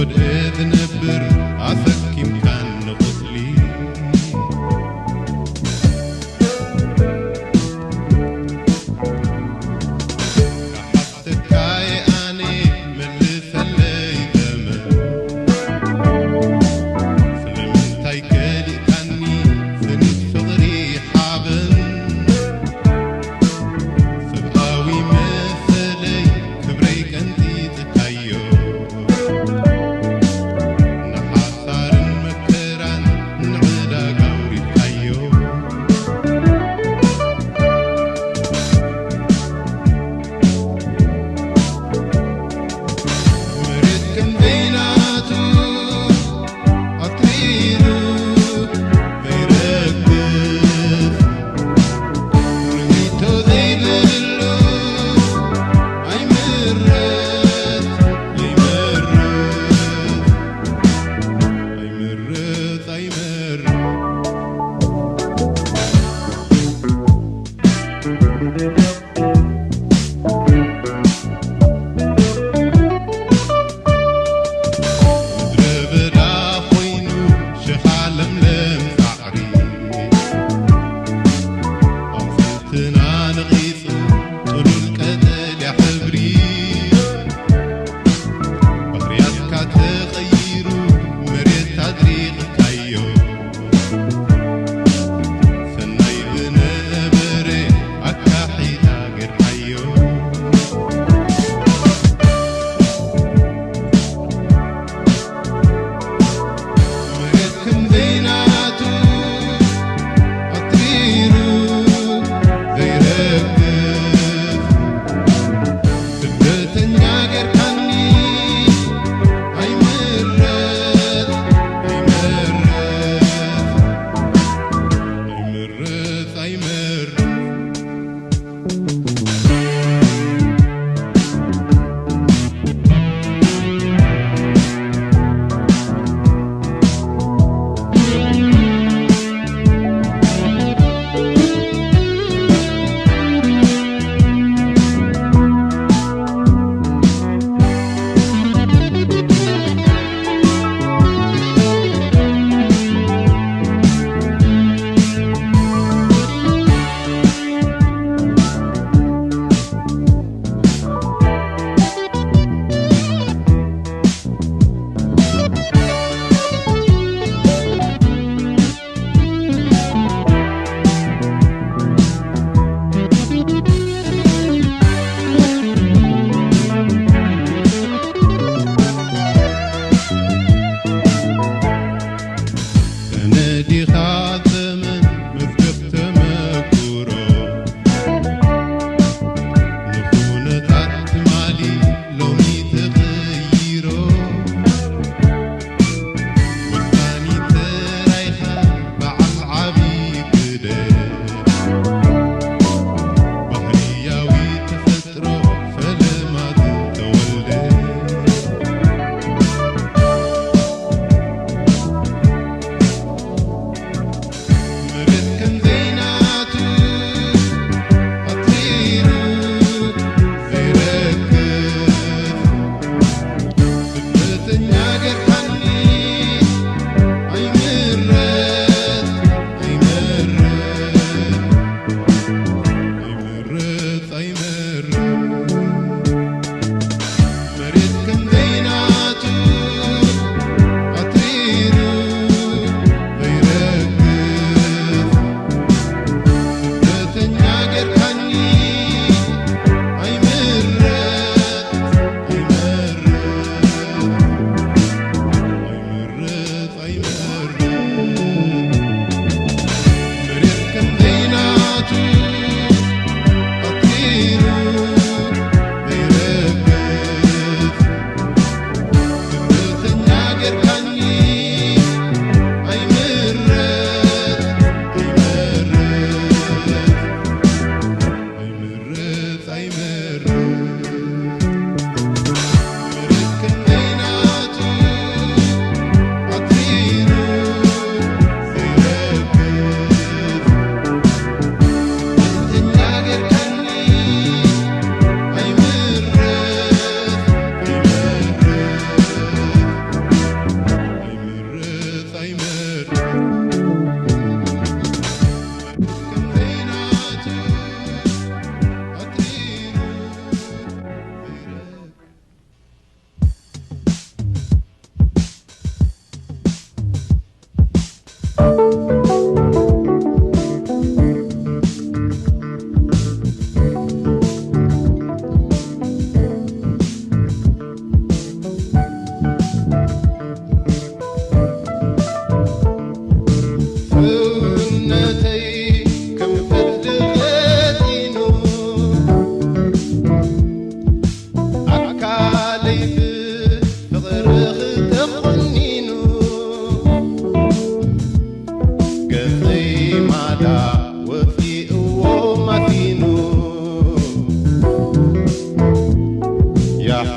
ትነብር ኣሰኪምካኒ ቁስሊ። ክሓተካ ኣነ መልሰለይ ዘመን። ስለምንታይ ከሊእካኒ ስኒት ፍቕሪ ሓበን? ሰብኣዊ መሰለይ ክብረይ ቀንጢጥካዮ። ንሓ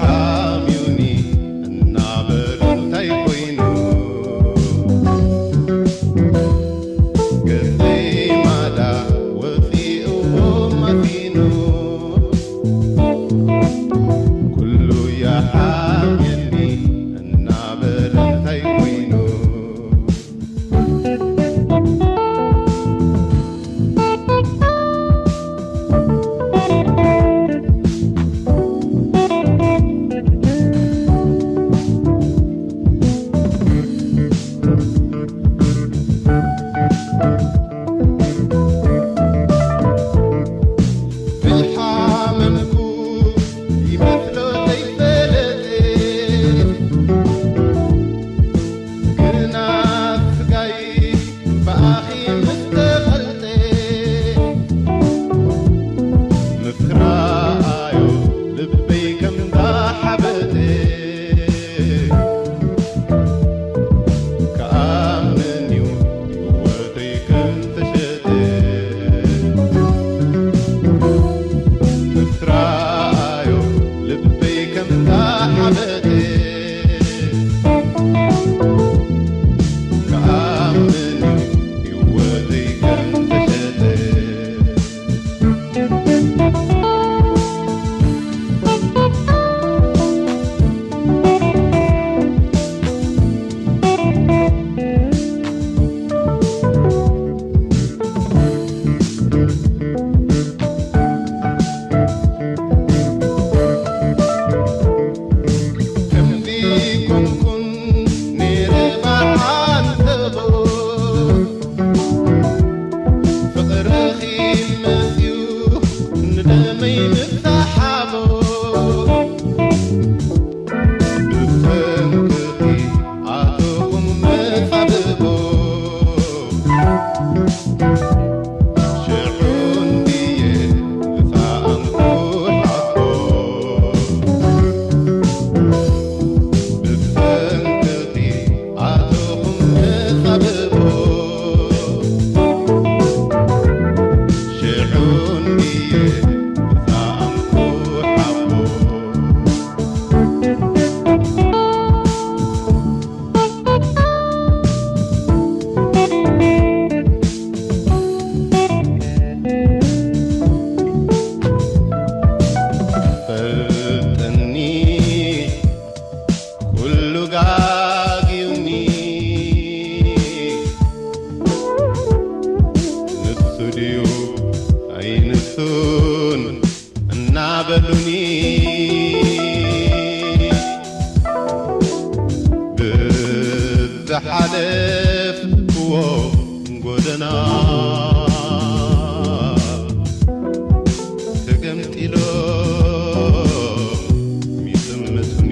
ዓምዩኒ እናበሉ እንታይ ኮይኑ? ገጸይ ማዳ ወጺእዎ ማሲኑ። ኩሉ ይዓምየኒ እናበሉ እንታይ ኮይኑ? ብልሓመምኩ ይመስሎ ዘይፈለጠ፣ ግና ስጋይ ብኣኺ ምስ ተፈልጠ፣ ምስ ረኣዮ ልበይ ከም ዳሓበጠ፣ ክኣምን እዩ ህይወተይ ከም ተሸጠ። ምስ ረኣዮ ልበይ ከም ዳሓበጠ፣ ክኣምን እዩ ህይወተይ ከም ተሸጠ። ከምዚ ኮንኩን ነይረ ብዓንተቦ፣ ፍቕርኺ መጽዩ ንደመይ ምሳሓቦ። ብሰንክኺ ኣተኹ መጻብቦ፣ ሽዑ እንድየ ዝሰኣንኩ ሓቦ። ብሰንክኺ ኣተኹ መጻብቦ፣ ሽዑ እንድየ ዝሰኣንኩ ሓቦ። ፈልጠኒ ኩሉ ጋግዩኒ፣ ንሱ ድዩ ኣይንሱን እናበሉኒ፣ ብዝሓለፍክዎ ጎደና ተገምጢሎም ይጥምቱኒ።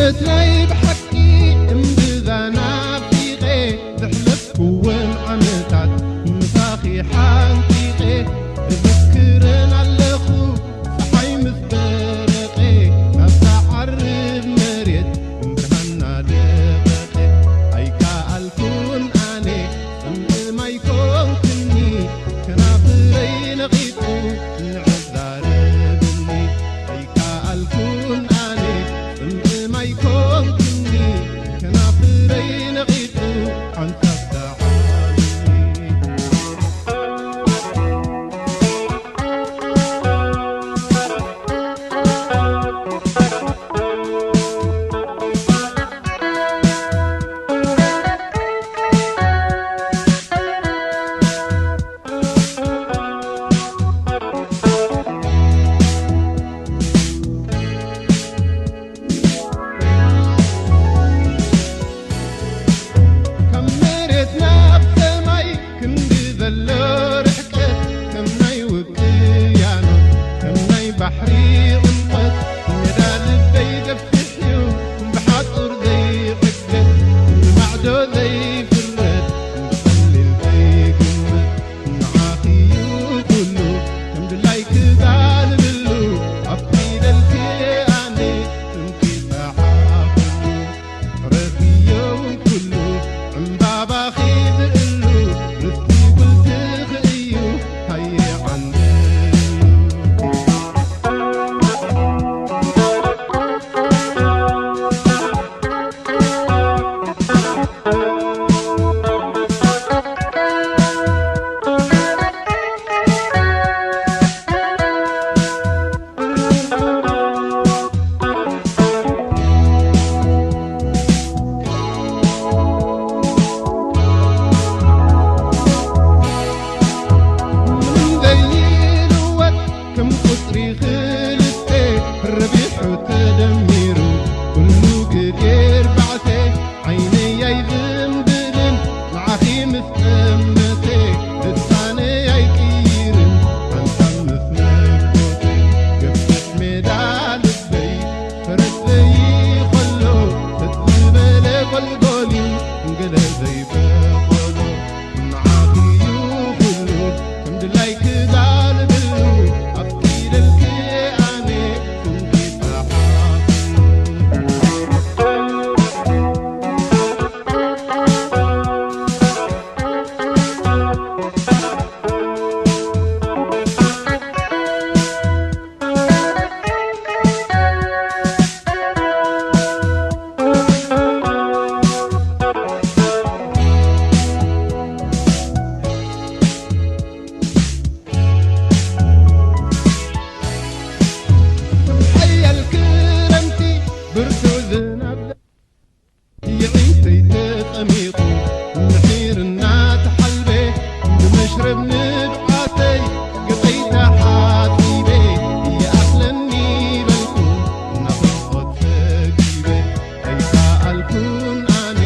እትናይ ብሓቂ እምብዛ ናፊቐ፣ ዘሕለፍኩወን ዓመታት ምሳኺ ሓንጺቐ፣ እዝክረን ኣለኹ ጸሓይ ምስ በረቐ፣ ካብታ ዓርብ መሬት እንተሃና ደቐቐ። ኣይከኣልኩን ኣነ ጽምእ ማይ ኮንክኒ፣ ከናፍረይ ነቒጡ ንዕዛረብኒ። ኣይከኣልኩን ኣነ ጽምእ ማይ ኮንክኒ፣ ከናፍረይ ነቒጡ ሓንሳብ ሰዓብኒ። ካብ መሬት ናብ ሰማይ ክንዲ ዘሎ ርሕቀት፣ ከም ናይ ውቅያኖስ፣ ከም ናይ ባሕሪ ዕምቆት፣ ሜዳ ልበይ ገፊሕ እዩ ብሓጹር ዘይሕገት፣ ብማዕዶ ዘይፍረድ፣ ብቐሊል ዘይግመት። ንዓኺ እዩ ኩሉ ከም ድላይኪ ጋልብሉ፣ ኣብ ፊደልኪ ኣነ ስምኪ ጸሓፍሉ። ረኽብዮ ኩሉ ዕምባባኺ ዝእሉ፣ ርስቲ ጉልትኺ እዩ ሃየ ዓንድሉ። ዘይልወጥ ከም ቁጽሪ ክልተ፣ ረቢሑ ተደሚሩ ኩሉ ግዴር ባዕተ። ዓይነይ ኣይዝንብልን ንዓኺ ምስ ጠመተ፣ ልሳነይ ኣይቅይርን ሓንሳብ ምስ ነጎተ። ገፊሕ ሜዳ ልበይ ፈረስ ዘይኸሎ፣ ሰጥ ዝበለ ጎልጎል እዩ ገለ ዘይበቆሎ። ንዓኺ እዩ ኩሉ ከም ድላይኪ ጋልብሉ፣ ኣብ ፊደልኪ ኣነ ስምኪ ጸሓፍሉ። ሓያል ክረምቲ ብርቱዕ ዝናብ የዒንተይ ተጠሚቑ፣ ምሒር እናተሓልበ፣ ብመሽረብ ንብዓተይ ገጸይ ተሓጺበ፣ ይኣኽለኒ በልኩ ናፍቖት ሰጊበ። ኣይከኣልኩን ኣነ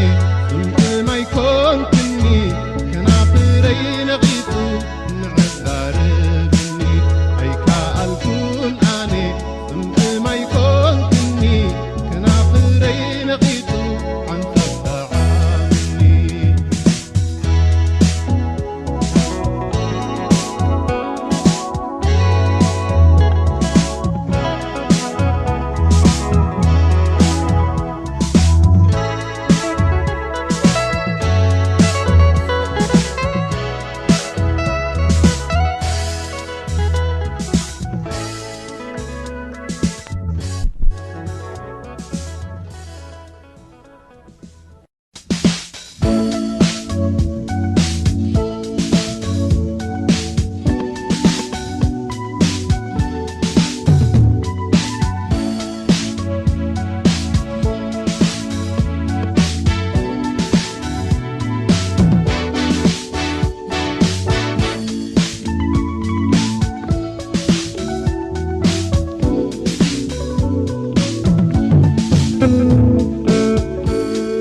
ጽምእ ማይ ኮንክኒ፣ ከናፍረይ ነቒጹ ንዕዛረብኒ። ኣይከኣልኩን ኣነ ጽምእ ማይ ኮንክኒ፣ ከናፍረይ ነቒጹ ሓንሳብ ሰዓብኒ።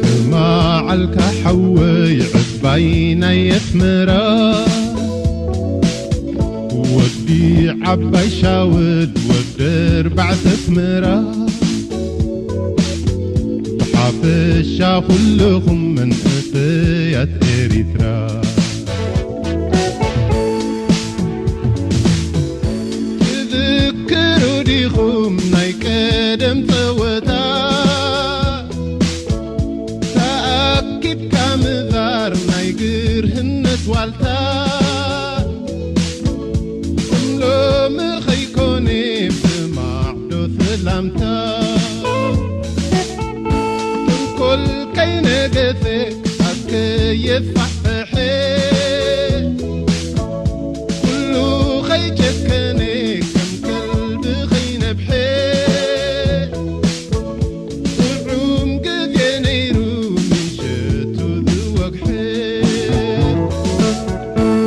ከማዓልካ ሓወይ ዕባይ ናይ ኣስመራ፣ ወዲ ዓባይ ሻውል ወዲ ኣርባዕተ ኣስመራ። ሓፈሻ ኩልኹም መንእሰያት ኤሪትራ፣ ትዝክሩ ዲኹም ናይ ቀደም ጸወታ? ተኣኪብካ ምዛር ናይ ግርህነት ዋልታ፣ ከም ሎሚ ኸይኮነ ብማዕዶ ሰላምታ። ተንኮል ከይነገሰ፣ ኣብ ከየፋሕፈሐ፣ ኩሉ ኸይጨከነ፣ ከም ከልቢ ኸይነብሐ፣ ጥዑም ግዜ ነይሩ ምሸቱ ዝወግሐ።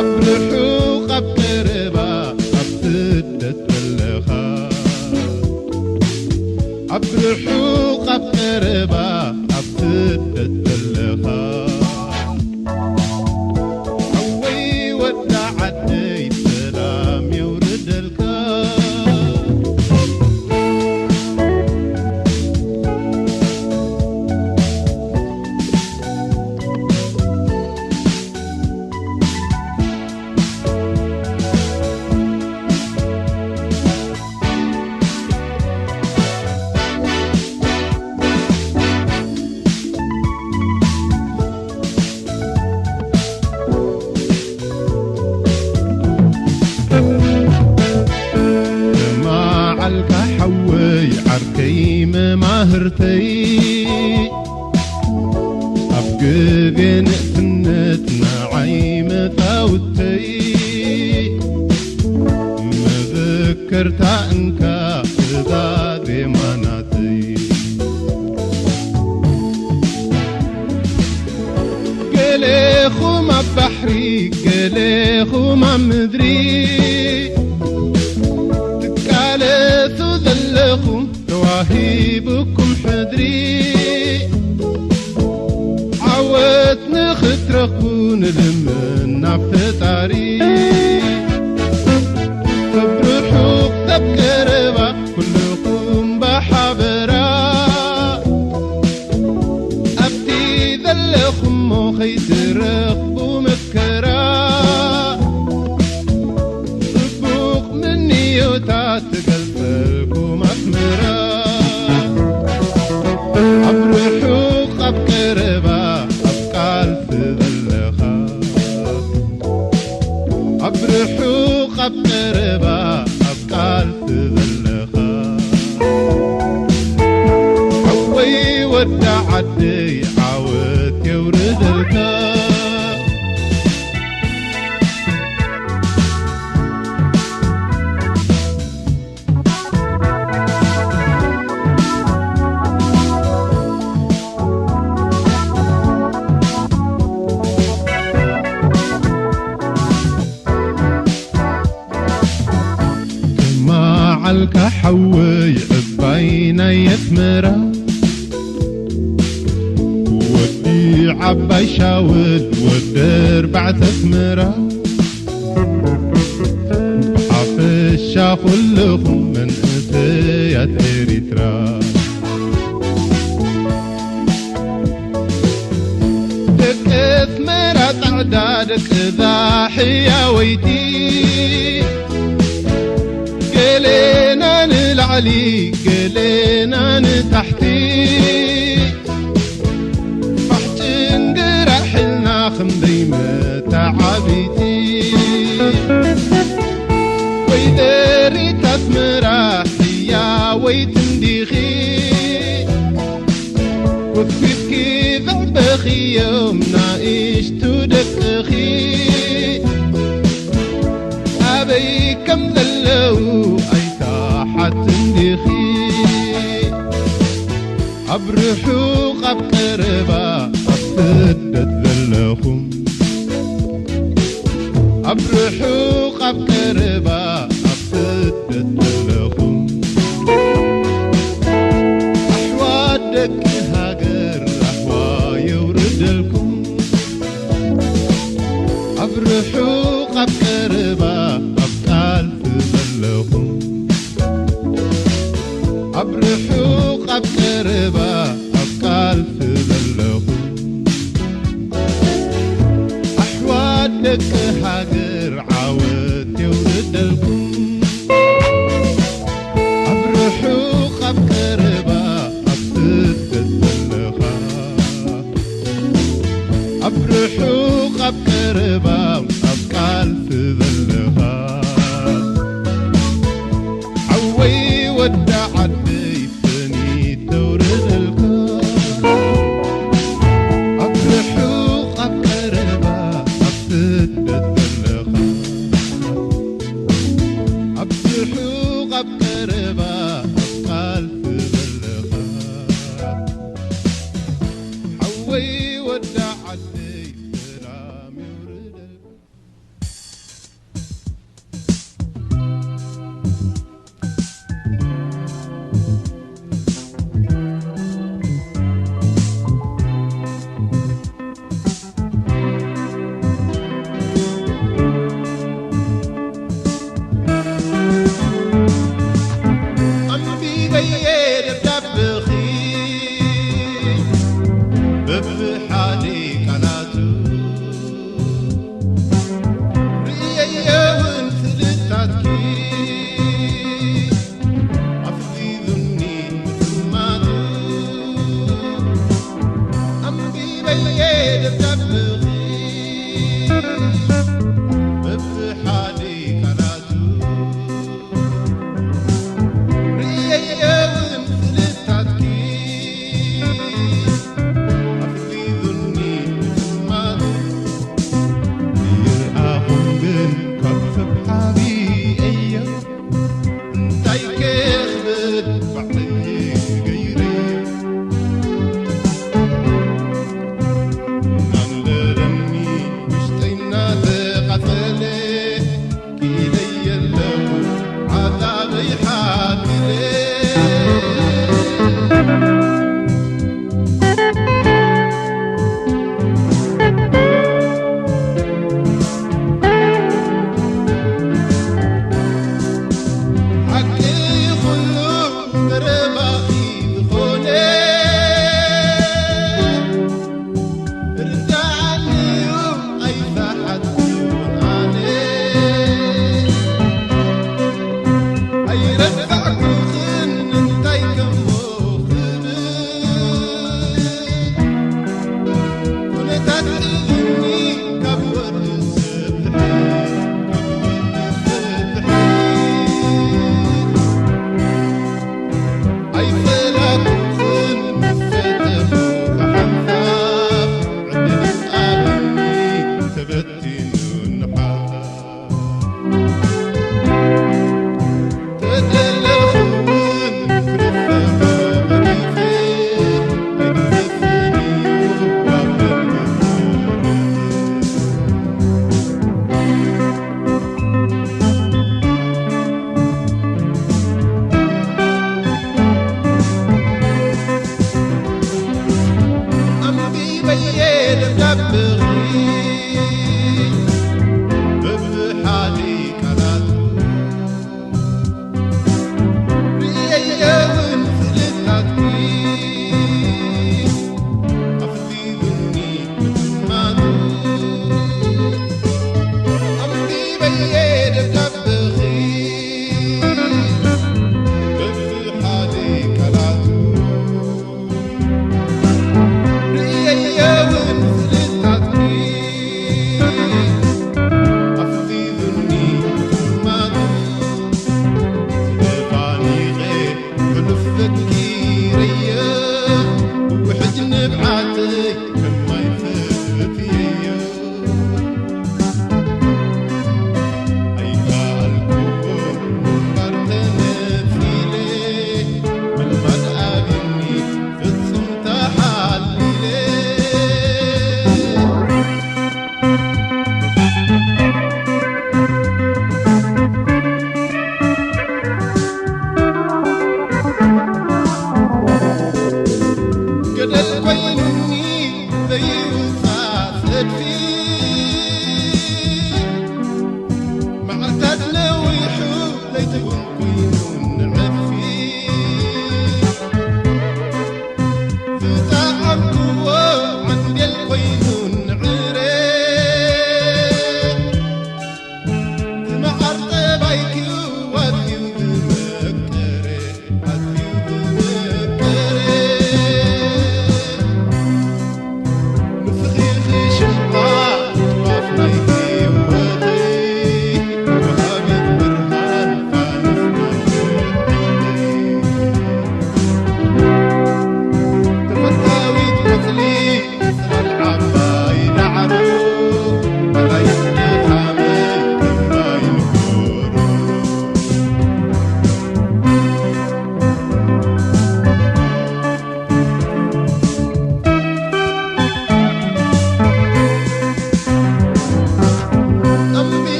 ኣብ ርሑቕ ኣብ ቀረባ፣ ኣብ ስደት ዘለኻ፣ ኣብ ርሑቕ ኣብ ቀረባ፣ ኣብ ስደት ዘለኻ፣ ሓወይ ወዲ ዓደይ ሰላም የውርደልካ። መዓልካ ሓወይ ዓርከይ መማህርተይ፣ ኣብ ግዜ ንእስነት ንዓይ መጻውተይ፣ መዘከርታ እንካ እዛ ዜማ ናተይ። ገሌኹም ኣብ ባሕሪ፣ ገሌኹም ኣብ ምድሪ፣ ትቃለሱ ዘለኹም ተዋሂቡኩም ሕድሪ፣ ዓወት ንኽትረኽቡ ንልምን ናብ ፈጣሪ። ሰብ ርሑቕ ሰብ ቀረባ፣ ኩልኹም ብሓበራ፣ ኣብቲ ዘለኹሞ ኸይትረኽቡ መከራ፣ ጽቡቕ ምንዮታት ትገልጸልኩም ኣስመራ። ኣብ ርሑቕ ኣብ ቀረባ፣ ኣብ ቃልሲ ዘለኻ፣ ኣብ ርሑቕ ኣብ ቀረባ፣ ኣብ ቃልሲ ዘለኻ፣ ሓወይ ወዲ ዓደይ ዓወት የውርደልካ። መዓልካ ሓወይ ዕባይ ናይ ኣስመራ፣ ወዲ ዓባይ ሻውል ወዲ ኣርባዕተ ኣስመራ፣ ሓፈሻ ኩልኹም መንእሰያት ኤሪትራ። ደቂ ኣስመራ ጻዕዳ፣ ደቂ እዛ ሕያወይቲ፣ ገሌና ንላዕሊ፣ ገሌና ንታሕቲ፣ ፋሕ ጭንግራሕ ኢልና ክንደይ መተዓብይቲ። ወይዘሪት ኣስመራ ሕያወይቲ እንዲኺ፣ ኮስኲስኪ ዘዕበኽዮም ናእሽቱ ደቅኺ፣ ኣበይ ከም ዘለዉ ኣይትሓትን ዲኺ? ኣብ ርሑቕ ኣብ ቀረባ፣ ኣብ ስደት ዘለኹም፣ ኣብ ርሑቕ ኣብ ቀረባ፣ ኣብ ስደት ዘለኹም፣ ኣሕዋት ደቂ ሃገር ራህዋ የውርደልኩም። ኣብ ርሑቕ ኣብ ቀረባ፣ ኣብ ቃልሲ ዘለኹም፣ ኣብ ርሑቕ ኣብ ቀረባ፣ ኣብ ቃልሲ ኣብ ርሑቕ ኣብ ቀረባ ኣብ ስደት ዘለኻ፣ ኣብ ርሑቕ ኣብ ቀረባ ኣብ ቃልሲ ዘለኻ፣ ሓወይ ወዲ ዓደይ ሰኒት ተውርደልካ። ኣብ ርሑቕ ኣብ ቀረባ ኣብ ስደት ዘለኻ፣ ኣብ ርሑቕ ኣብ ቀረባ ኣብ ቃልሲ ዘለኻ፣ ሓወይ ወዲ ዓደይ ሰላም የውርደልካ። ኣንቢበየ ደብዳቤኺ በብሓደ ቃላቱ፣ ርእየዮ እውን ስእልታትኪ ኣፍዚዙኒ ምጥማቱ። ኣንቢበየ ደብዳቤኺ በብሓደ ቃላቱ፣ ርእየዮ እውን ስእልታትኪ ኣፍዚዙኒ ምጥማቱ። ይርኣኹም ግን ካብ ሰብ ሓቢኤዮ እንታይ ክኽብል ባዕለይ ገይረዮ።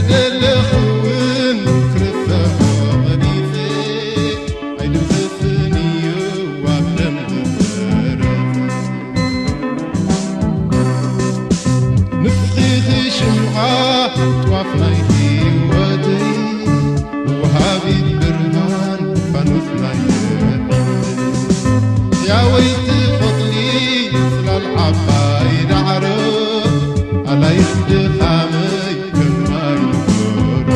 ዘለኽውን ክርፈ መቐዲሰ ኣይድምስስን እዩ ኣብ ደም ዝበረሰ። ንፍሕቲ ሽምዓ ጧፍ ናይ ህይወተይ፣ ወሃቢት ብርሃን ፋኖስ ናይ ሕይወተይ። ሕያወይቲ ቆጽሊ ጽላል ዓባይ ዳዕሮ፣ ኣላይት ድኻመይ ከም ማይ ጎሮ።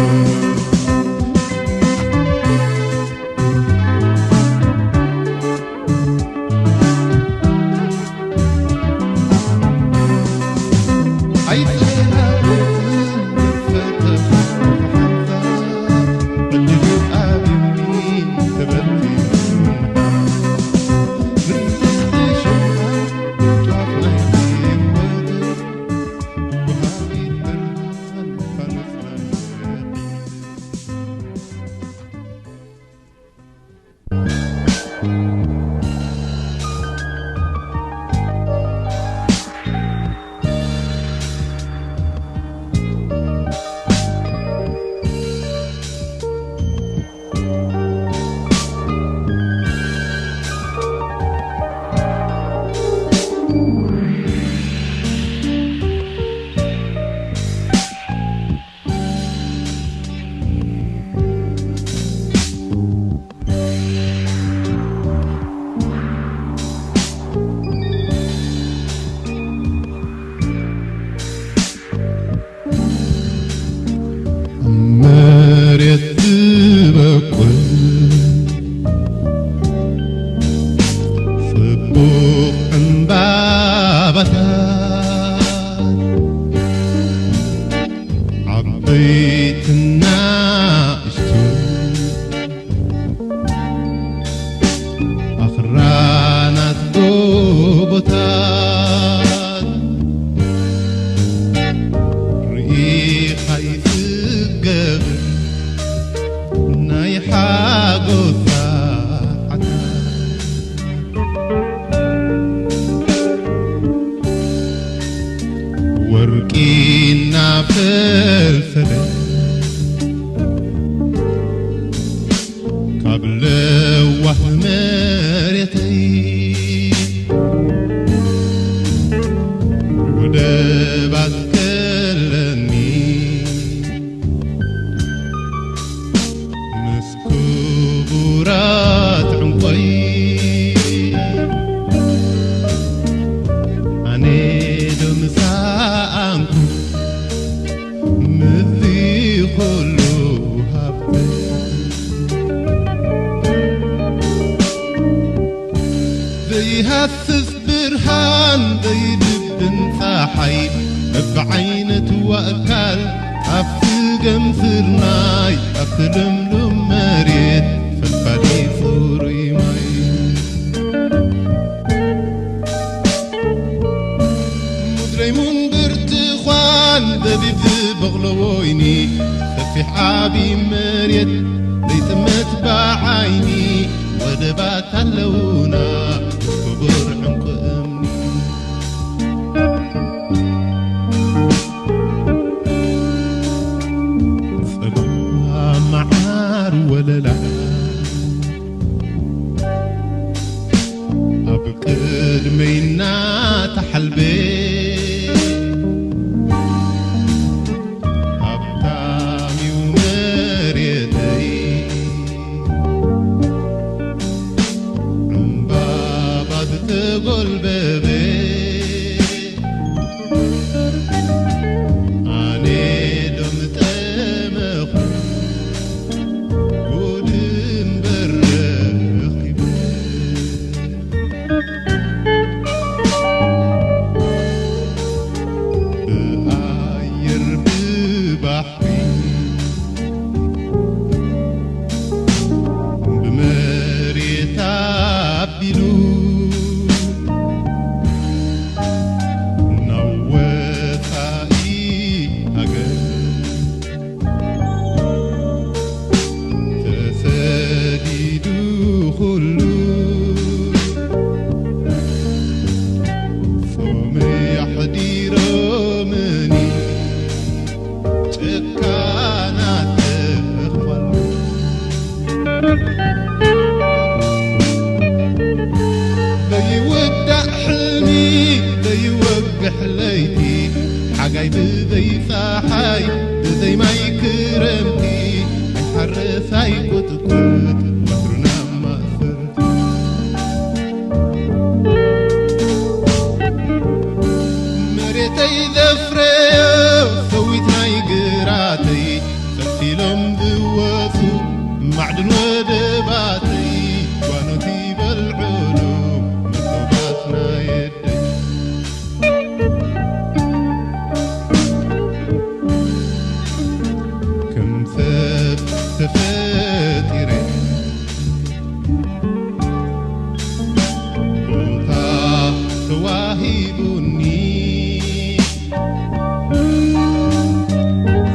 መሬት ዝበቁል ጽቡቕ ዕምባባታት፣ ዓበይትን ንእሽቱን ኣኽራናት ጎቦታት፣ ርኢኻ ይጽገብን ናይ ሓጎስ ሰዓታት። ወርቂ እናፈልፈለ ካብ ለዋህ መሬተይ ወደባት ከለኒ፣ ምስ ክቡራት ዕንቆይ ኣነ ዶ ምሳኣንኩ፣ ምዚ ኩሉ ሃብተይ። ዘይሃስስ ብርሃን ዘይድብን ጸሓይ፣ በብዓይነቱ ኣካል ኣብ ስገም ስርናይ፣ ኣብቲ ልምሉም መሬት ፈልፋሊ ጽሩይ ማይ። ሙዝ ለይሙን ብርቱኳን ዘቢብ ዝበቕሎ ወይኒ፣ ሰፊሕ ዓቢ መሬት ዘይጥመት ብዓይኒ፣ ወደባት ኣለዉና ክቡር ዕንቁ እምኒ። ጸባ መዓር ወለላ ኣብ ቅድመይ እናተሓልበ፣ ሃብታም እዩ መሬተይ። ዕምባባ ዘይፀሓይ ብዘይማይ ክረምቲ ኣይሓርስ ኣይቁጥቁጥ ወትሩ ናብ ማእሰርቲ። መሬተይ ዘፍረዮ ሰዊት ናይ ግራተይ ፈሲሎም ዝወፁ ማዕድን ወደባተይ ጓኖት ይበልዕሉ መሶባት ናይ ኣደይ። ከም ሰብ ተፈጢረ ቦታ ተዋሂቡኒ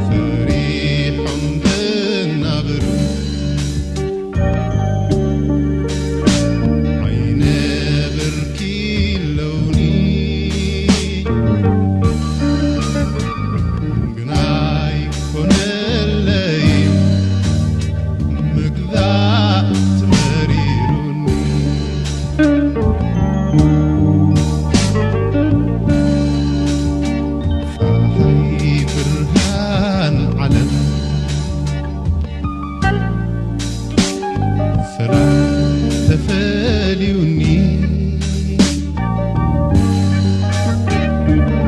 ፈሪሖም ዘናብሩ ዓይነ ብርኪ ኣለውኒ ግን ኣይኮነለይ ምግዛእ ትመሪሩኒ ፀሓይ ብርሃን ዓለም ሰላም ተፈልዩኒ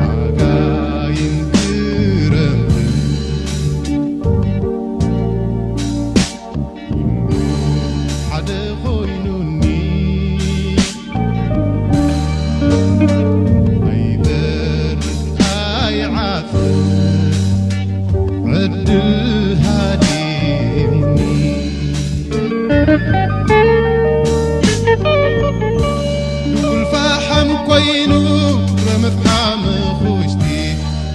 ሓጋይን ክረምትን ኩሉ ሓደ ኮይኑኒ ኣይበርድ ኣይዓጽ ዕድል ሃዲሙኒ ድጉል ፈሓም ኮይኑ ረመጽ ሓመኹሽቲ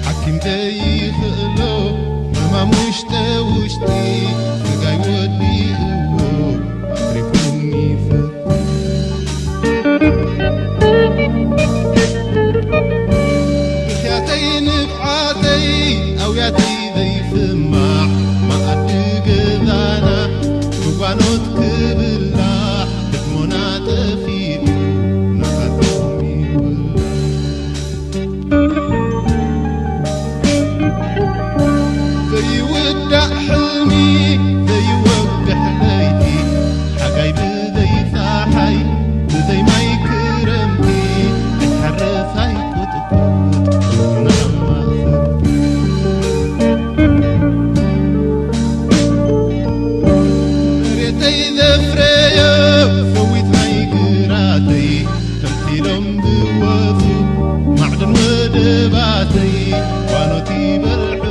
ሓኪም ዘይኽእሎ ሕማም ውሽጠ ውሽጢ ስጋይ ወዲእዎ ኣትሪፉኒ ፈ ብኽያተይ ንብዓተይ ኣውያተይ ዘይስማዕ መኣዲ ገዛና ብጓኖት ክብላዕ ህድሞና ጠፊኡ ናኻቶም ይውላዕ ዘይውዳእ ሕልሚ ዘይወግሕ ለይቲ ሓጋይ ብዘይ ፀሓይ ብዘይ ማይ ክረምቲ ኣይትሓርስ ኣይቁጥቁጥ ናማኽር መሬተይ ዘፍረዮ ሰዊት ናይ ግራተይ ተምሲሎም ዝወፁ ማዕድን ወደባተይ ጓኖት ይበልዕሉ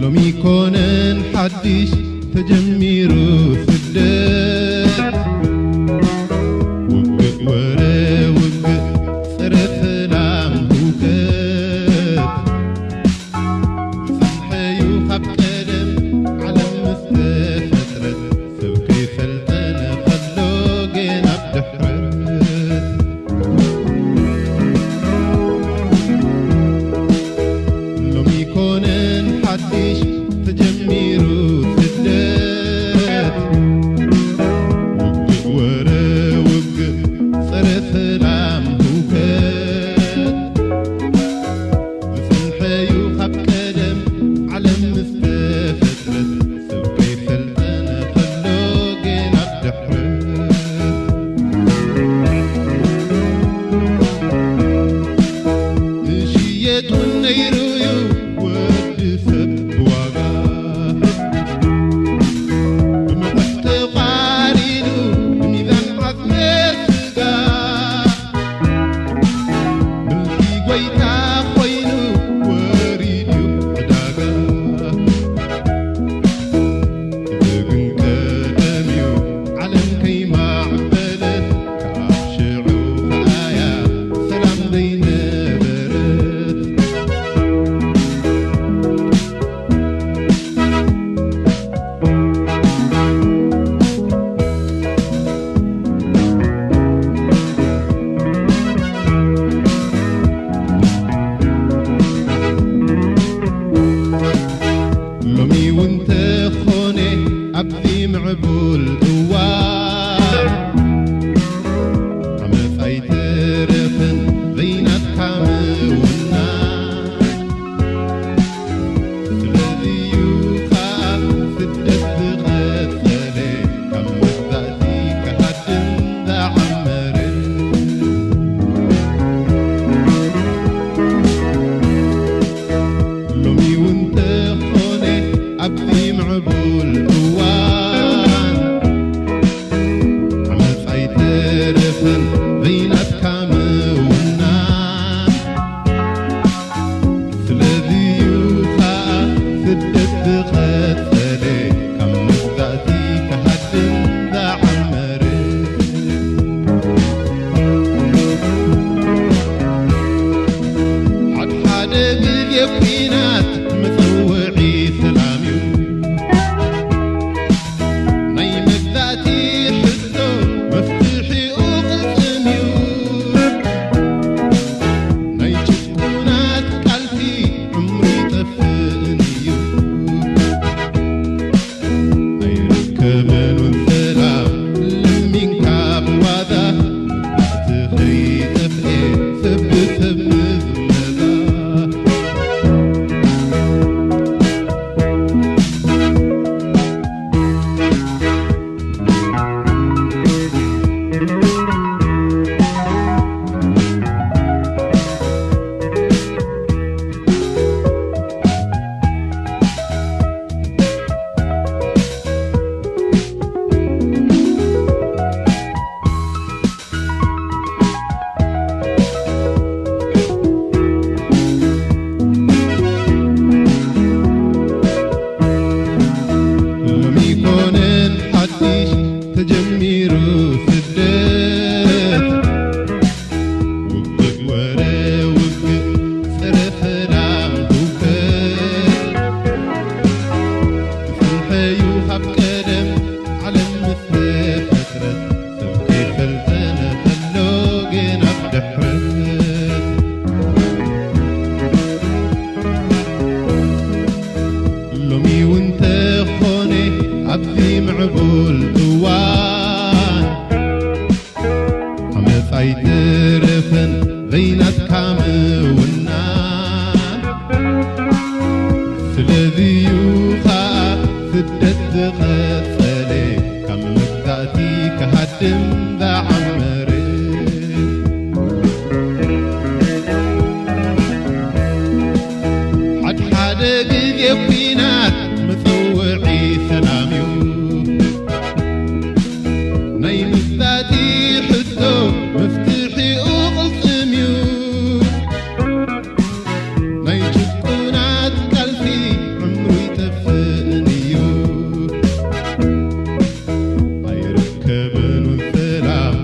ሎሚ ኮነን ሓድሽ ተጀሚሩ ስደት ውግእ ወረ ውግእ ጸረ ሰላም ህውከት ዝጸንሐዩ ካብ ቀደም ዓለም ምስ ተፈጥረት ሰብ ከይሰልጠነ ከሎ ጌና ኣብ ድሕረት ሎሚ ኮነን ሓድሽ ተጀሚሩ ስደት ግዜ ኲናት መጸውዒ ሰላም እዩ። ናይ መግዛእቲ ሕቶ መፍትሒኡ ቅልጽም እዩ። ናይ ጭቁናት ቃልሲ ዕምሩ ይጠፍእን እዩ። ኣይርከብን እውን ሰላም ለሚንካ ብዋዛ፣ እቲ ከይጠፍኤ ሰብ ብሰብ ምዝመዛ። ሎሚ ኮነን ሓድሽ ተጀሚሩ ስደት፣ ውግእ ወረ ውግእ፣ ጸረ ሰላም ህውከት፣ ዝጸንሐ እዩ ካብ ቀደም ዓለም ምስ ተፈጥረት። ሰብ ከይሰልጠነ ከሎ ግን ኣብ ድሕረት። ሎሚ እውን ተኾነ ኣብዚ ምዕቡል እዋን፣ ዓመፅ ኣይተረፈን ዘይናትካ ምውናን። ስለዚዩ ኸኣ ስደት ዝቐጸለ፣ ካብ መግዛእቲ ክሃድም ዝዓመረ። ሓድሓደ ግዜ ኲናት መጸውዒ ሰላም እዩ። ናይ መግዛእቲ ሕቶ መፍትሒኡ ቅልጽም እዩ። ናይ ጭቁናት ቃልሲ ዕምሩ ይጠፍእን እዩ። ኣይርከብን እውን ሰላም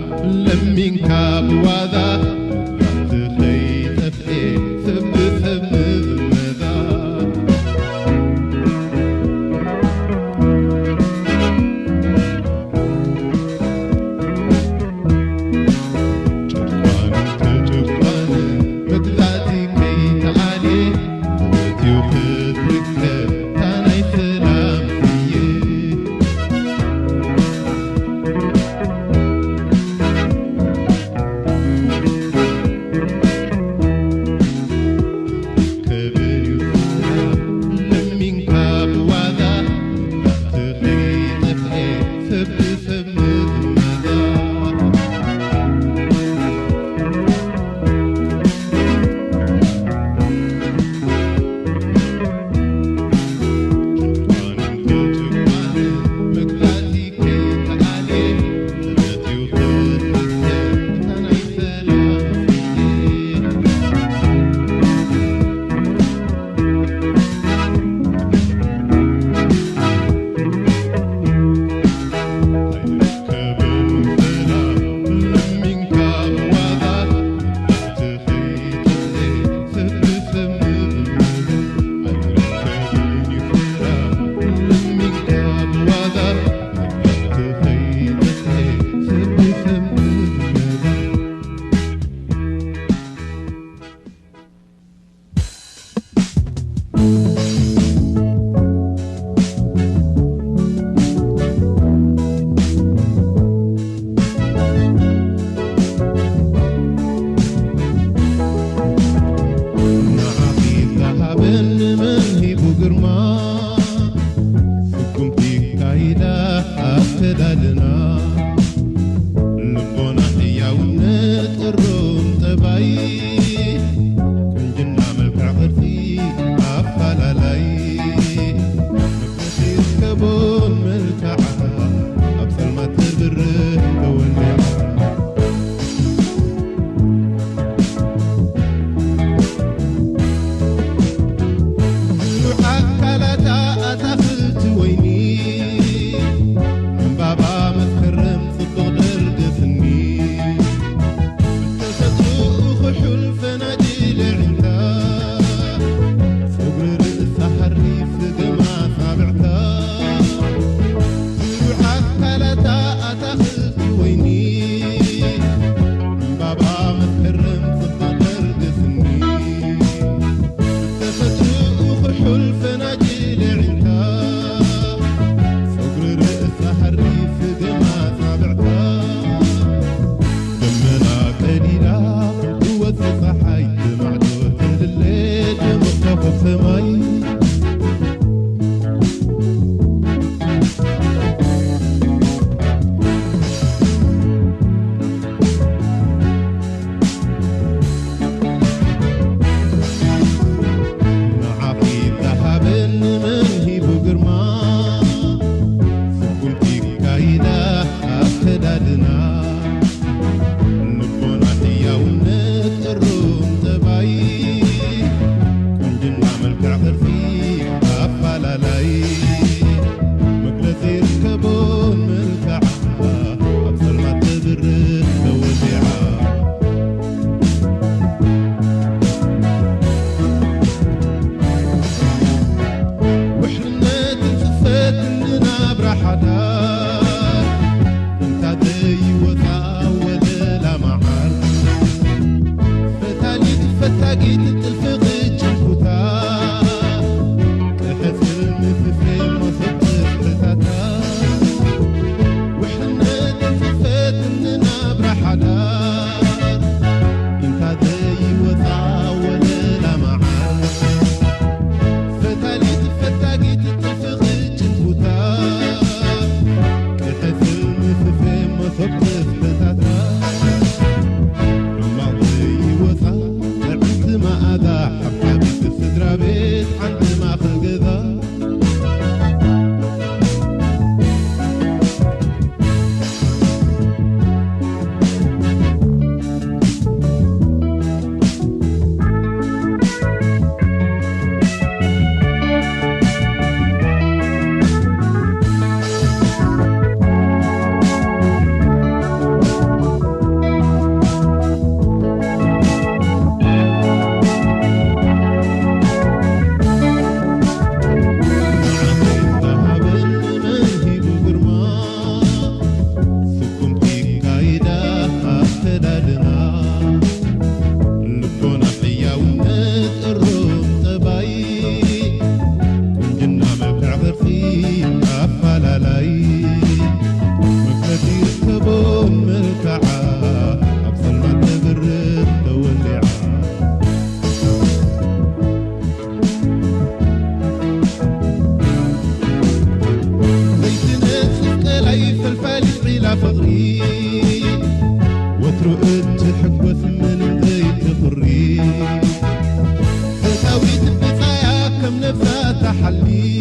ሓሊ